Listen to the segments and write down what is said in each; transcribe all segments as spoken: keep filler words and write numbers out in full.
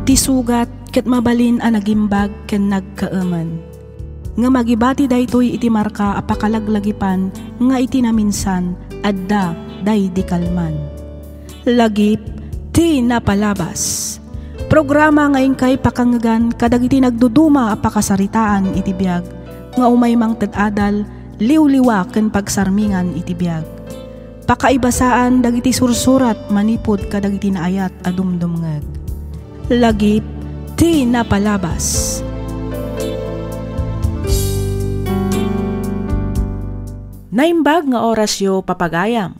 Ti sugat ket mabalin a nagimbag ken nagkaemen. Ngem agibati daytoy iti marka a pakalaglagipan nga iti naminsan, adda daydi kalman. Lagip ti napalabas. Programa nga inkay pakangegan kadagiti nagduduma a pakasaritaan iti biag nga umay mangted adal, liwliwa ken pagsarmingan iti biag. Pakaibasaan dagiti sursurat manipud kadagiti naayat a dumdumngeg. Lagip ti napalabas. Naimbag nga orasyo, papagayam.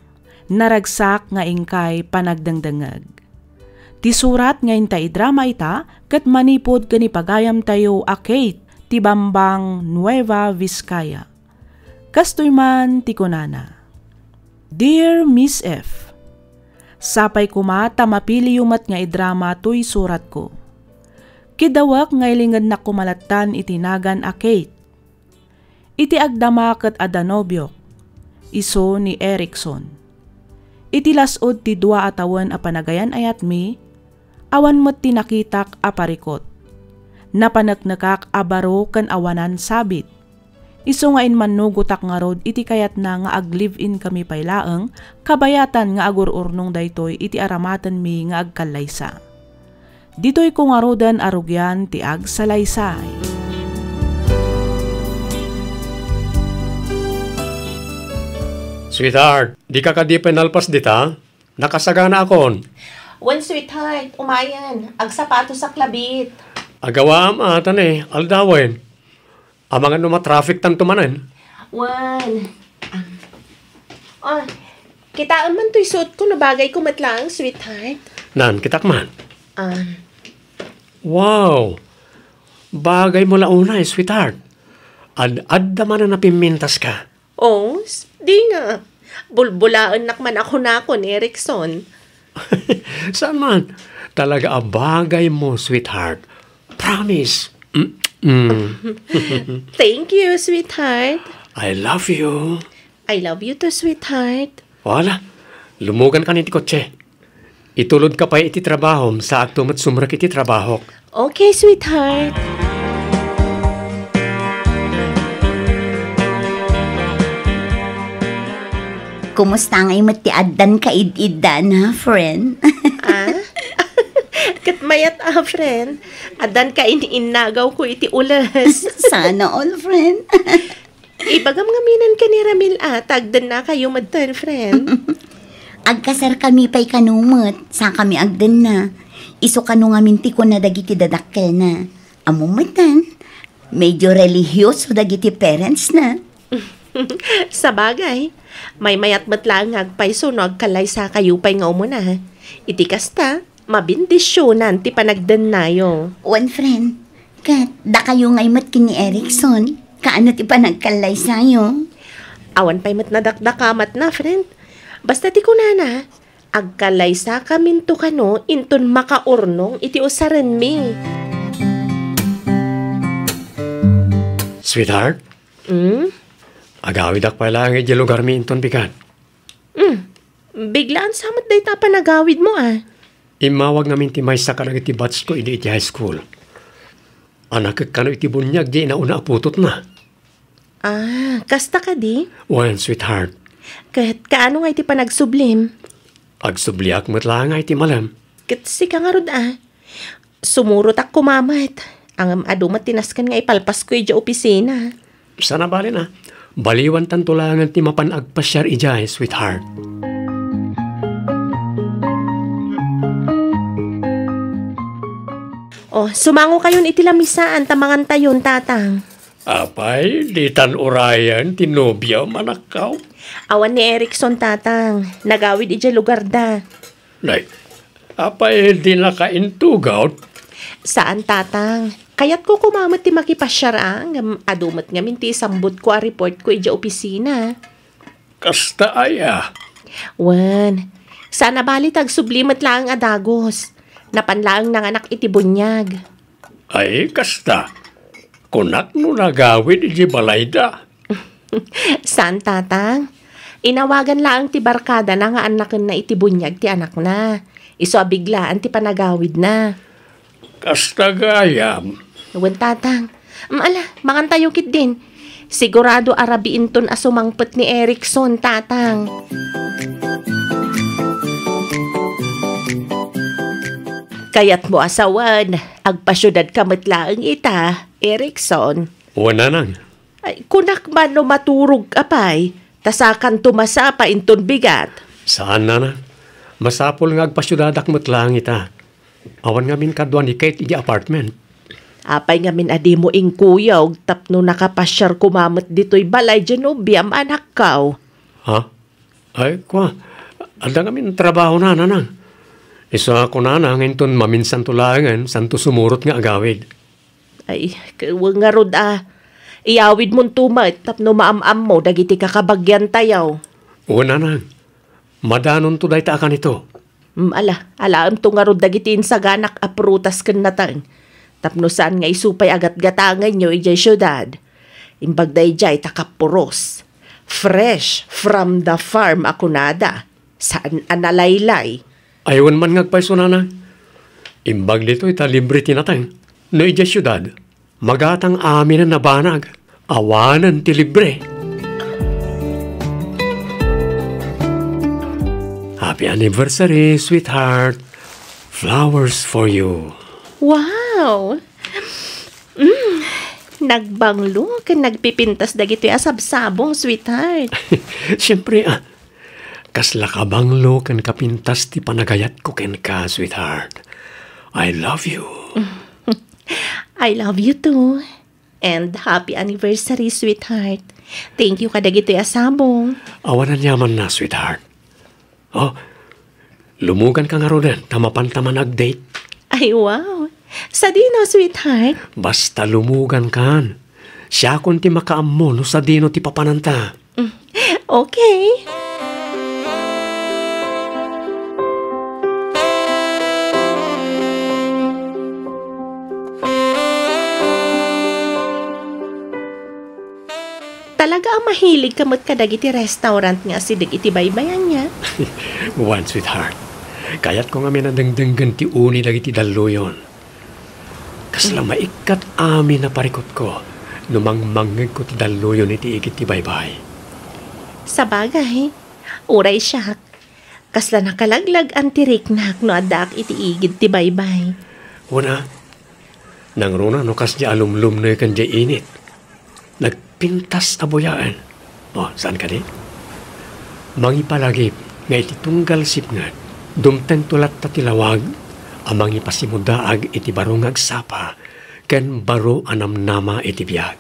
Naragsak nga inkay panagdengdengngeg. Ti surat nga inta idrama ita ket manipud ken ni pagayamtayo a Kate ti Bambang, Nueva Vizcaya. Kastoy man ti kunana, Dear Miss F, sapay koma ta mapiliyo met nga idrama toy suratko. Kidawek nga ilingenak koma lattan iti nagan a Kate. Iti agdama ket adda nobiok, isu ni Erickson. Iti las-ud ti dua a tawen a panagayan-ayatmi, awan met ti nakitak a parikut. Napaneknekak a baro ken awanan sabit. Isu nga immannugotak ngarud iti kayatna nga ag-live-in kami pay laeng, kabayatan nga agur-urnong daytoy iti aramatenmi nga agkallaysa. Ditoy ko ngaruden a rugian ti agsalaysay. Sweetheart, dika kadi pay nalpas dita? Nakasaganaakon. Wen, sweetheart, umayen. Agsapatosak labiit. Agawaam a, ta ne, aldawen. Amangan no matraffic tanto manen. Wen. Ah. Oh, kitaem man toy suotko no bagayko met laeng, sweetheart. Nan, kitak man. Ah. Wow! Bagaymo la unay, sweetheart. Ad-adda manen a pimmintaska. Oh, s-, di nga. Bulbulaennak man a kunakon, Erickson. Saan man? Talaga a bagaymo, sweetheart. Promise. Mm, mm. Thank you, sweetheart. I love you. I love you too, sweetheart. Wala. Lumugankan iti kotse. Itulodka pay iti trabahom, saakto met sumrek iti trabahok. Okay, sweetheart. Kumusta ngay met ti addan kaid-iddan, ha, friend? Ah? Ket mayat a, friend. Addan kain-innagawko iti ules. Sana all, friend. Ibagam ngamin ken ni Ramil a, ta agdennakayo metten, friend. Agkasarkami pay kano met, sakami agdenna. Isu kano ngamin ti kuna dagiti dadakkelna. Ammom metten, medyo relihiyoso dagiti parentsna. Sabagay, maymayat met laeng nga agpayso no agkallaysakayo pay nga umuna. Iti kasta, mabendisionan ti panagdennayo. Wen, friend, ket dakayo ngay met ken ni Erickson, kaano ti panagkallaysayo? Awan pay met nadakdakamatna, friend. Basta ti kunana, agkallaysakaminto kano inton makaurnong iti usarenmi. Sweetheart? Hmm? Agawidak pay laeng idiay lugarmi inton bigat. Hmm. Biglaan sa met dayta a panagawidmo, a. Immawag ngamin ti maysa kadagiti batchko idi iti high school. Anakek kano iti buniag diay nauna a putotna. Ah, kasta kadi? Wen, sweetheart. Ket kaano nga iti panagsublim? Agsubliak met laeng nga iti malem. Ket sika ngarud, a. Sumurotak koma met. Ngem adu met ti nasken nga ipalpasko idiay opisina. Saan a bale a. Baliwantanto laengen ti mapan agpasiar idiay, sweetheart. Oh, sumangokayon iti lamisaan ta mangantayon, Tatang. Apay, ditan urayen ti nobiam, anakko? Awan ni Erickson, Tatang. Nagawid idiay lugarda. Nay, apay, dinaka intugaw? Saan, Tatang. Kayatko koma met ti makipasiar, a, ngem adu met ngamin ti isambutko a reportko idiay opisina. Kasta aya? Wen, saan a bale ta agsubli met laeng a dagus. Napan laeng nanganak iti buniag. Ay, kasta. Kunak no nagawid idiay balayda. Saan, Tatang. Inawagan laeng ti barkadana nga annakenna iti buniag ti anakna. Isu a biglaan ti panagawidna. Kasta gayam. Wen, Tatang. Mm, ala, mangantayo ketdin. Sigurado a rabii inton a sumangpet ni Erickson, Tatang. Kayatmo a sawen, agpasiudad ka met laeng ita, Erickson. Wen, Nanang. Ay, kunak man no maturog ka pay, ta sakanto masapa inton bigat. Saan, Nanang. Masapul nga agpasiudadak met laeng ita. Awan ngamin kadua ni Kate iti apartment. Apay ngamin a dimo inkuyog tapno nakapasiar koma met ditoy balay diay nobiam, anakko? Ha? Ay, kua, adda ngamin trabahona, Nanang. Isu a kunana nga inton maminsanto laengen, santo sumurot nga agawid. Ay, ket wen ngarud a. Iyawidmonto met tapno maam-ammo dagiti kakabagiantayo. Wen, Nanang. Madanonto dayta a kanito. Mm, ala, alaemto ngarud dagiti insaganak a prutas ken nateng. Tapno saan nga isu pay a gatgatangenyo idiay siudad. Imbag daydiay ta kapuros. Fresh from the farm a kunada. Saan a nalaylay. Ay, wen man nga agpayso, Nanang. Imbag ditoy ta libre ti nateng. No idiay siudad, magatang aminen a banag. Awanen ti libre. Happy anniversary, sweetheart. Flowers for you. Wow! Mm, nagbanglo ken nagpipintas dagitoy a sabsabong, sweetheart. Siyempre, ah, kasla kabanglo ken kapintas ti panagayatko kenka, sweetheart. I love you. I love you too. And happy anniversary, sweetheart. Thank you kadagitoy a sabong. Awan aniamanna, sweetheart. Oh, lumuganka ngaruden ta mapanta man ag-date. Ay, wow. Sadino, sweetheart? Basta lumugankan. Siakon ti makaammo no sadino ti papananta. Mm, okay. Talaga a mahilig ka met kadagiti restaurant nga asideg iti baybay, ania? Wen, sweetheart. Kayatko ngamin a dengdenggen ti uni dagiti dalluyon. Kasla maikkat amin a parikutko no mangmangngegko ti dalluyon iti igid ti baybay. Sabagay, uray siak, kasla nakalaglag-an ti riknak no addaak iti igid ti baybay. Wen a, nangruna no kasdiay a lumlumneken diay init. Nagpintas a buyaen. O, saan kadi? Mangipalagip nga iti tunggal sipnget, dumtengto latta ti lawag a mangipasimudaag iti baro nga agsapa ken baro a namnama iti biag.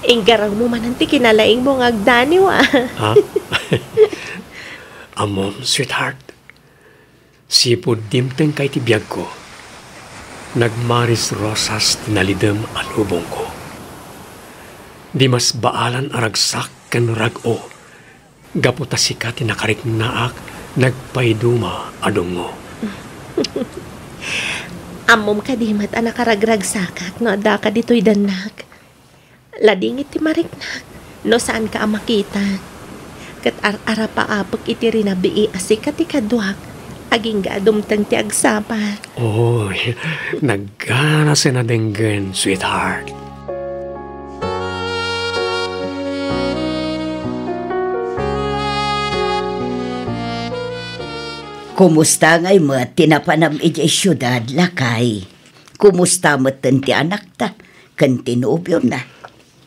Inggarawmo manen ti kinalaingmo nga agdaniw, a. Ha? Ammom, sweetheart, sipud dimtengka iti biagko, nagmaris rosas ti nalidem a lubongko. Di mas baalan a ragsak ken rag-o, gapu ta sika ti nakariknaak nagpaiduma a dungngo. Ammom kadi met a nakaragragsakak no addaka ditoy dennak? Ladingit ti mariknak no saanka a makita. Ket ar-arapaapek iti rinabii a sika ti kaduak, agingga a dumteng ti agsapa. Oy, nagganasen a denggen, sweetheart. Kumusta ngay met ti napanam idiay siudad, lakay? Kumusta metten ti anakta ken ti nobiona?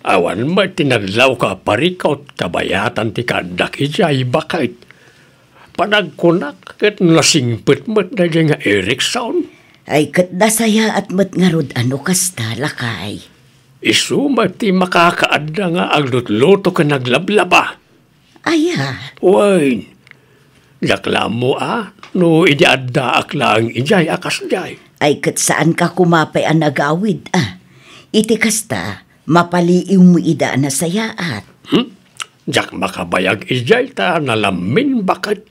Awan met ti nadlawko a parikut kabayatan ti kaaddak idiay, baket. Panagkunak ket nasingpet met daydiay nga Erickson. Ay, ket nasayaat met ngarud a no kasta, lakay. Isu met ti makakaadda nga aglutluto ken aglablaba. Aya? Wen, diak la ammo a no idi addaak laeng idiay a kasdiay. Ay, ket saanka koma pay a nagawid a. Iti kasta, mapaliiwmo ida a nasayaat. Hmm? Diak makabayag idiay ta nalamin, baket.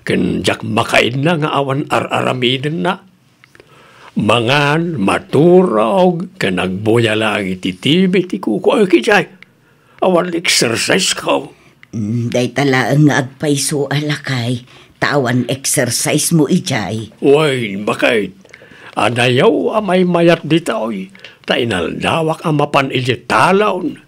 Ken diak makaidna nga awan ar-aramidenna. Mangan, maturog, ken agbuya laeng iti T V ti kukuayo idiay. Awan exercise ko. Mm, dayta laeng nga agpayso a lakay, ta awan exercise mo idiay. Wen, baket. Adayo a maymayat ditoy, ta inaldawak a mapan idiay talon.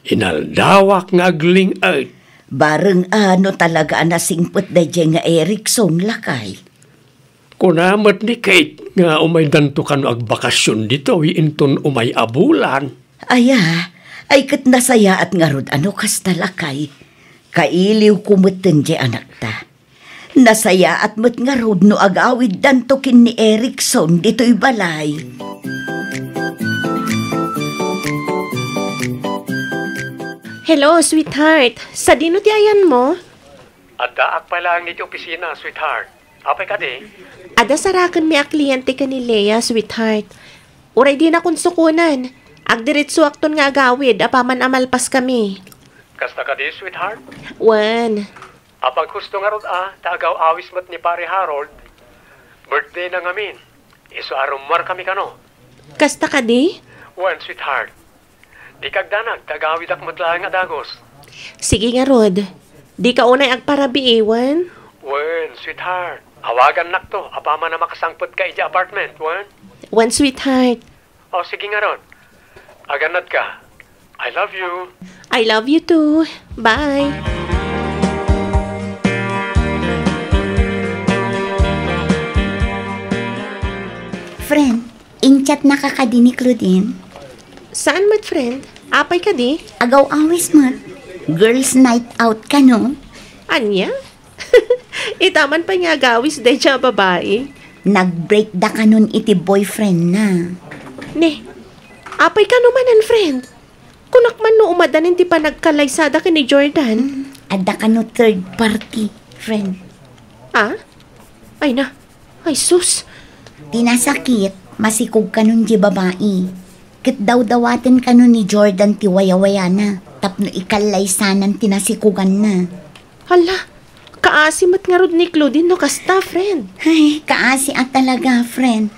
Inaldawak nga agling-et. Bareng a no talaga a nasingpet daydiay nga Erickson, lakay. Kuna met ni Kate nga umaydanto kano agbakasyon ditoy inton umay a bulan. Aya, ay ket nasayaat ngarud a no kasta, lakay. Kailiwko metten diay anakta. Nasayaat met ngarud no agawiddanto ken ni Erickson ditoy balay. Hello, sweetheart. Sadino ti ayanmo? Addaak pay laeng iti opisina, sweetheart. Apay kadi? Adda sarakenmi a kliyente ken ni Lea, sweetheart. Uray dinakon sukonen, agdiretsoakton nga agawid apaman a malpaskami. Kasta kadi, sweetheart? Wen. Apaghusto ngarud a, ta agaw-awis met ni Pare Harold. Birthday na ngamin. Isu a rummuarkami kano. Kasta kadi? Wen, sweetheart. Dika agdanag, ta agawidak met laeng a dagus. Sige ngarud. Dika unay agparabii, wen? Wen, sweetheart. Awagannakto apaman a makasangpetka idiay apartment, wen? Wen, sweetheart. O, sige ngarud. Agannadka. I love you. I love you too. Bye. Friend, in-chatnaka kadi ni Claudine? Saan met, friend? Apay kadi? Agaw-awis met. Girls' night out kano? Ania? Itaman pay nga agawis daydiay a babai. Nag-break da kanon iti boyfriend na. Ne, apay kano manen, friend? Kunak man no umadanin ti panagkalaysada ken ni Jordan. Mm, adda kano third party, friend. Ah? Ay na. Ay, sus. Ti nasakit, masikog kanon diay babai. Ket dawdawaten kano ni Jordan ti wayawayana tapno ikallaysanan ti nasikoganna. Hala, kaasi met ngarud ni Claudine no kasta, friend. Ay, kaasi a talaga, friend.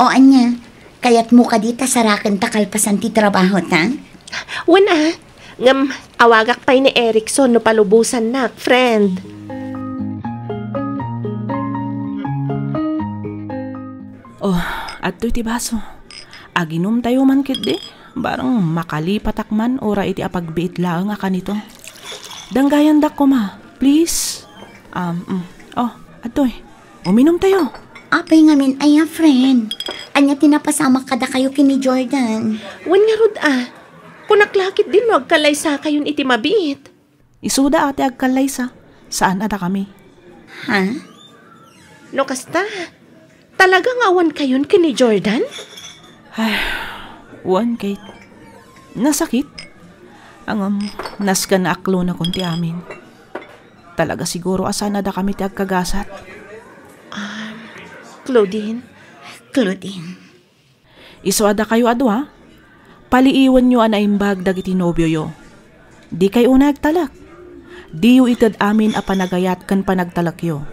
O ania, kayatmo kadi ta sarakenta kalpasan ti trabahota? Wen a, ngem awagak pay ni Erickson no palubosannak, friend. Oh, adtoy ti baso. Aginumtayo man ketdi. Bareng makalipatak man uray iti apagbiit laeng a kanito. Danggayandak koma, please. Um, mm. Oh, adtoy. Uminumtayo. Apay ngamin aya, friend? Ania ti napasamak kadakayo ken ni Jordan? Wen ngarud a. Kunak la ketdin no agkalaysakayon iti mabiit. Isuda a ti agkallaysa, saan a dakami. Ha? No kasta, talaga nga awan kayon ken ni Jordan? Ay, wen, Kate. Nasakit. Ngem, nasken a aklonakon ti amin. Talaga siguro a saan a dakami ti agkagasat. Um, Claudine? Claudine. Isu a dakayo a dua, paliiwenyo a naimbag dagiti nobioyo. Dikay unay agtalek. Diyo ited amin a panagayat ken panagtalekyo.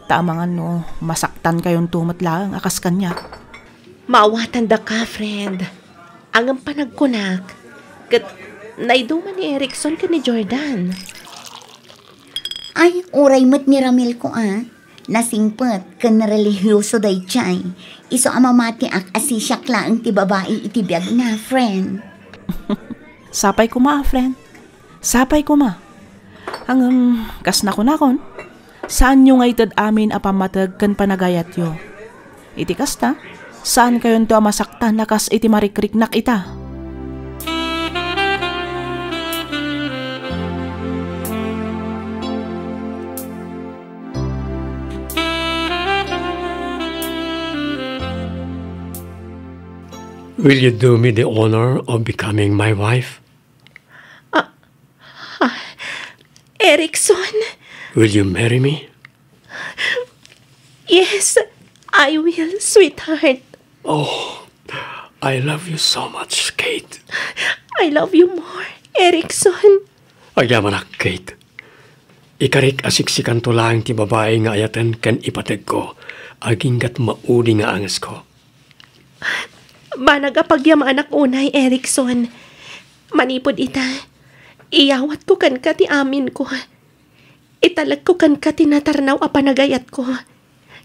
Ta amangan no masaktankayonto met laeng a kas kaniak. Maawatandaka, friend. Ngem panagkunak, ket naiduma ni Erickson ken ni Jordan. Ay, uray met ni Ramil ko a. Nasingpet ken relihioso daydiay. Isu a mamatiak a sisiak laeng ti babai iti biagna, friend. Sapay koma, friend. Sapay koma. Ngem, kas nakunakon, saanyo nga ited amin a pammateg ken panagayatyo. Iti kasta, saankayonto a masaktan a kas iti marikriknak ita. Will you do me the honor of becoming my wife? Ah, ah, Erickson? Will you marry me? Yes, I will, sweetheart. Oh, I love you so much, Kate. I love you more, Erickson. Agyamanak, Kate. Ikarik a siksikanto laeng ti babai nga ayaten ken ipategko, aginggat maudi nga angesko. Banag a pagyamanak unay, Erickson. Manipud ita, iyawatko kenka ti aminko. Italekko kenka ti natarnaw a panagayatko.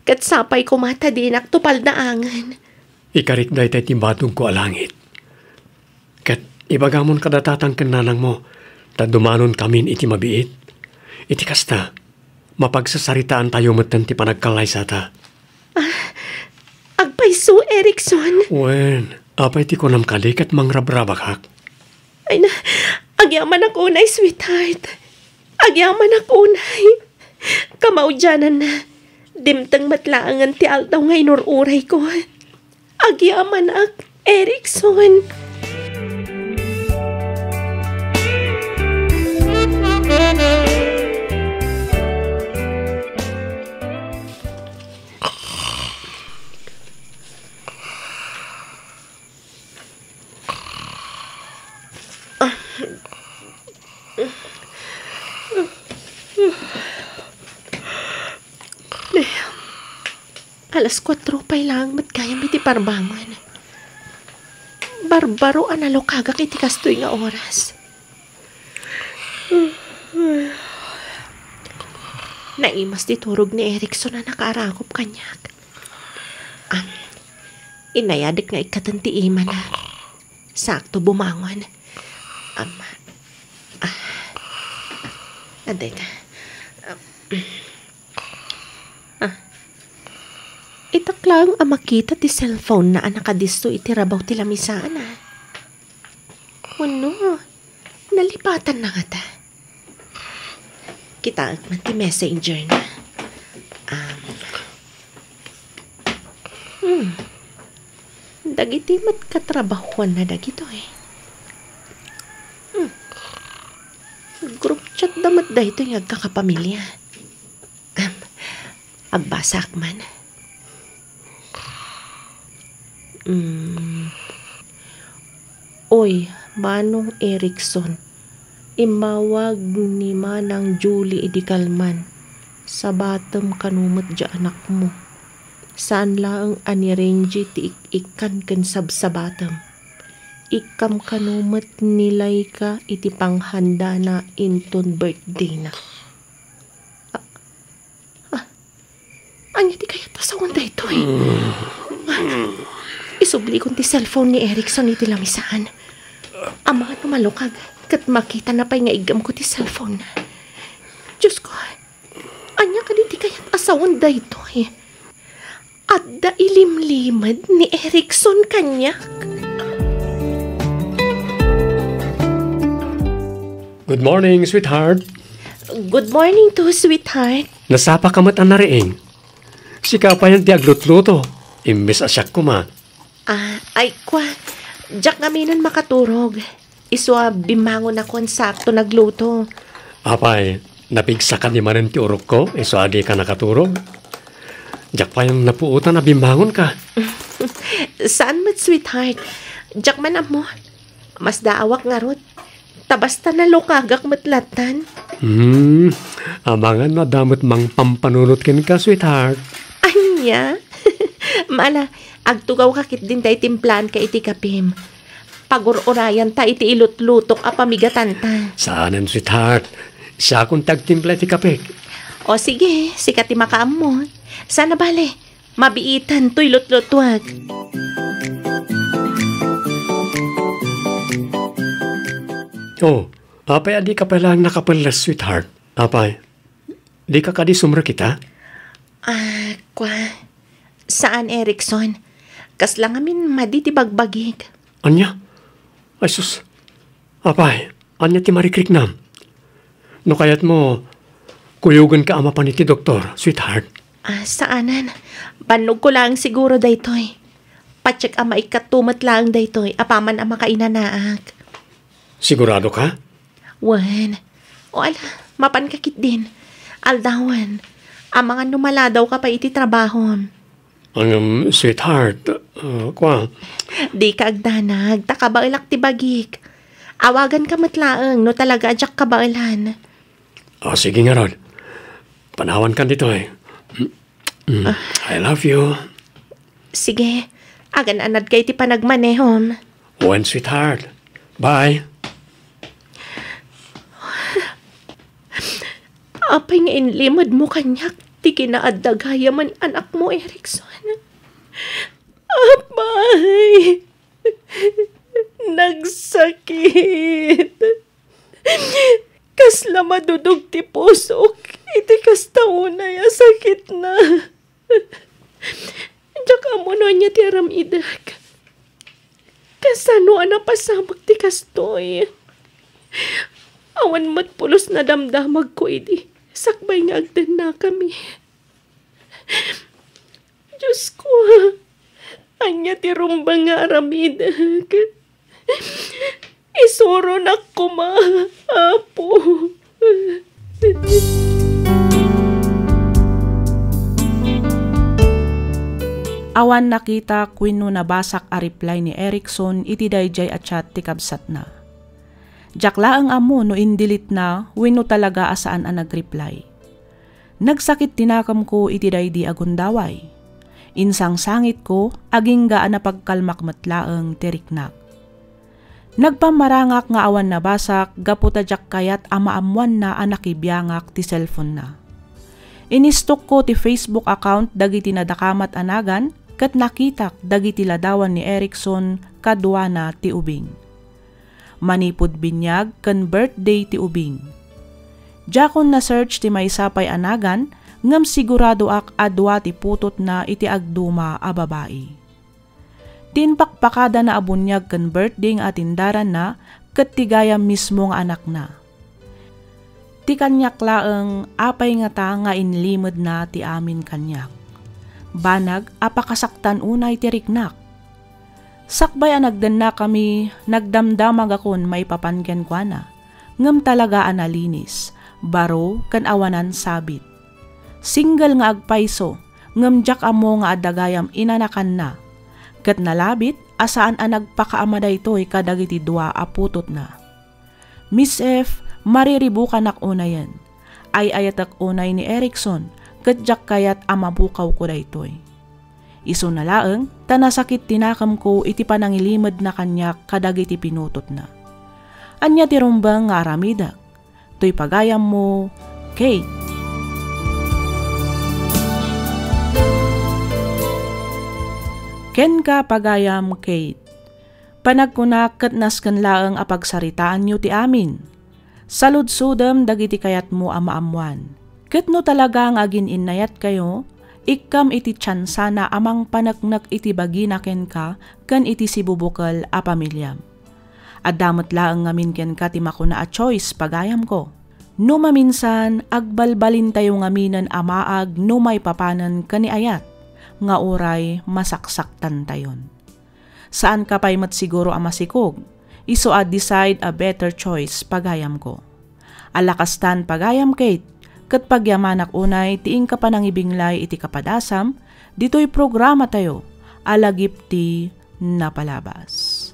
Ket sapay koma ta dinak tupaldaangen. Ikarik dayta iti batogko a langit. Ket ibagamon kadatatang ken nanangmo ta dumanonkamin iti mabiit. Iti kasta, mapagsasaritaantayo metten ti panagkallaysata. Ah, agpayso, Erickson. Wen, apay ti kunam kadi ket mangrabrabakak? Ay na, agyamanak unay, sweetheart. Agyamanak unay. Kamaudiananna, dimteng met laengen ti aldaw nga inur-urayko. Agyamanak, Erickson. Alas kuatro pay laeng met gayam iti parbangon. Barbaro a nalukagak iti kastoy nga oras. Naimas ti turog ni Erickson a nakaaragop kaniak. Am, inayadek nga ikkaten ti imana. Sakto bumangon. Am, ah, adda ita. Am, ah, itak laeng a makita ti cellphone na a nakadisso iti rabaw ti lamisaan, a. Wenno, nalipatanna ngata? Kitaek man ti messenger na. Um, hmm. Dagiti met katrabahoanna dagitoy. Hmm. Group chat da met daytoy nga agkakapamilya. Um, agbasaak man. Mm. Oy, Manong Erickson, immawag ni Manang Julie idi kalman. Sabatem kano met diay anakmo. Saan laeng a ni Renji ti ik-ikkan ken sabsabatem. Ikkam kano met ni Laika iti panghandana inton birthday-na. Ah, ah, Ania ti kayat a sawen daytoy? Isublikon ti cellphone ni Erickson iti lamisaan. Amangan no malukag ket makitana pay nga iggamko ti cellphone-na. Diosko, ania kadi ti kayat a sawen daytoy? Adda ilimlimed ni Erickson kaniak? Good morning, sweetheart. Good morning too, sweetheart. Nasapa ka met a nariing. Sika payen ti aglutluto. Imbes a siak koma. Ah, ay, kua. Diak ngaminen makaturog. Isu a bimmangonakon sakto nagluto. Apay, napigsaka di manen ti urokko, isu a dika nakaturog? Diak payen napuotan a bimmangonka. Saan met, sweetheart. Diak man ammo. Masdaawak ngarud. Ta basta nalukagak met lattan. Hmm, amangan no adda met mangpampanunot kenka, sweetheart. Ania? Mala, agtugawka ketdin ta itimplaanka iti kapim. Pagur-urayanta iti ilutlutok a pamigatanta. Saanen, sweetheart. Siakon ti agtimpla iti kapek. O sige, sika ti makaammo. Saan a bale, mabiiten toy lutlutuek. Oh, apay a dika pay laeng nakapelles, sweetheart? Apay, dika kadi sumrekita? Ah, kua, saan, Erickson. Kasla ngamin madi ti bagbagik. Ania? Ay sus. Apay, ania ti marikriknam? No kayatmo, kuyogenka a mapan iti doktor, sweetheart. Ah, saanen. Bannogko laeng siguro daytoy. Patiek a maikkato met laeng daytoy apaman a makainanaak. Sigurado ka? Wen. O ala, mapanka ketdin. Aldawen. Amangan no maladawka pay iti trabahom. Ngem, sweetheart, uh, kua. Dika agdanag, ta kabaelak ti bagik. Awaganka met laeng no talaga a diak kabaelan. O, sige ngarud. Panawankan ditoy. Mm, I love you. Sige, agan-anadka iti panagmanehom. Wen, sweetheart. Bye. Apay nga inlimedmo kaniak ti kinaadda gayam ni anakmo, Erickson. Apay, nagsakit. Kasla madudog ti pusok iti kasta unay a sakitna. Diak ammo no ania ti aramidek. Kasano a napasamak ti kastoy? Awan met pulos nadamdamagko idi sakbay nga agdennakami. Diosko, ania ti rumbeng nga aramidek? Isuronak koma, Apo. Awan nakitak wenno nabasak a reply ni Erickson iti daydiay a chat ti kabsatna. Diak laeng ammo no indelete-na wenno talaga a saan a nag-reply. Nagsakit ti nakemko iti daydi a gundaway. Insangsangitko, agingga a napagkalmak met laeng ti riknak. Nagpammarangak nga awan nabasak gapu ta diak kayat a maammoanna a nakibiangak ti cellphone-na. Inistokko ti Facebook account dagiti nadakamat a nagan ket nakitak dagiti ladawan ni Erickson kaduana ti ubing. Manipud binyag ken birthday ti ubing. Diakon na-search ti maysa pay a nagan ngem siguradoak a dua ti putotna iti agduma a babai. Ti impakpakadana a buniag ken birthday nga atindaranna ket ti gayam mismo nga anakna. Ti kaniak laeng, apay ngata nga inlimedna ti amin kaniak? Banag a pakasaktan unay ti riknak. Sakbay a nagdennakami, nagdamdamagakon maipapan kenkuana, ngem talaga a nalinis, baro ken awanan sabit. Single nga agpayso, ngem diak ammo nga adda gayam inanakanna, ket nalabit a saan a nagpakaama daytoy kadagiti dua a putotna. Miss F, mariribukanak unayen. Ay-ayatek unay ni Erickson, ket diak kayat a mabukawko daytoy. Isuna laeng ta nasakit ti nakemko iti panangilimedna kaniak kadagiti pinutotna. Ania ti rumbeng nga aramidek? Toy pagayammo, Kate. Kenka, pagayam Kate. Panagkunak ket nasken laeng a pagsaritaanyo ti amin. Saludsodem dagiti kayatmo a maammoan. Ket no talaga nga agin-innayatkayo, ikkam iti tiansana a mangpaneknek iti bagina kenka ken iti sibubukel a pamiliam. Adda met laeng ngamin kenka ti makuna a choice, pagayamko. No maminsan, agbalbalintayo ngaminen a maag no maipapanen ken ni ayat, nga uray masaksaktantayon. Saanka pay met siguro a masikog, isu a decide a better choice, pagayamko. Ala kastan, pagayam Kate, ket pagyamanak unay ti inka panangibinglay iti kapadasam ditoy programatayo a Lagip ti Napalabas.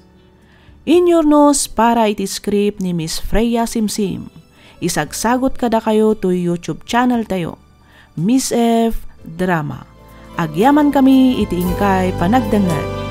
Inyurnos para iti script ni Miss Freya Simsim. Isagsagot kadakayo toy YouTube channel tayo, Miss F Drama. Agyamankami iti inkay panagdengngeg.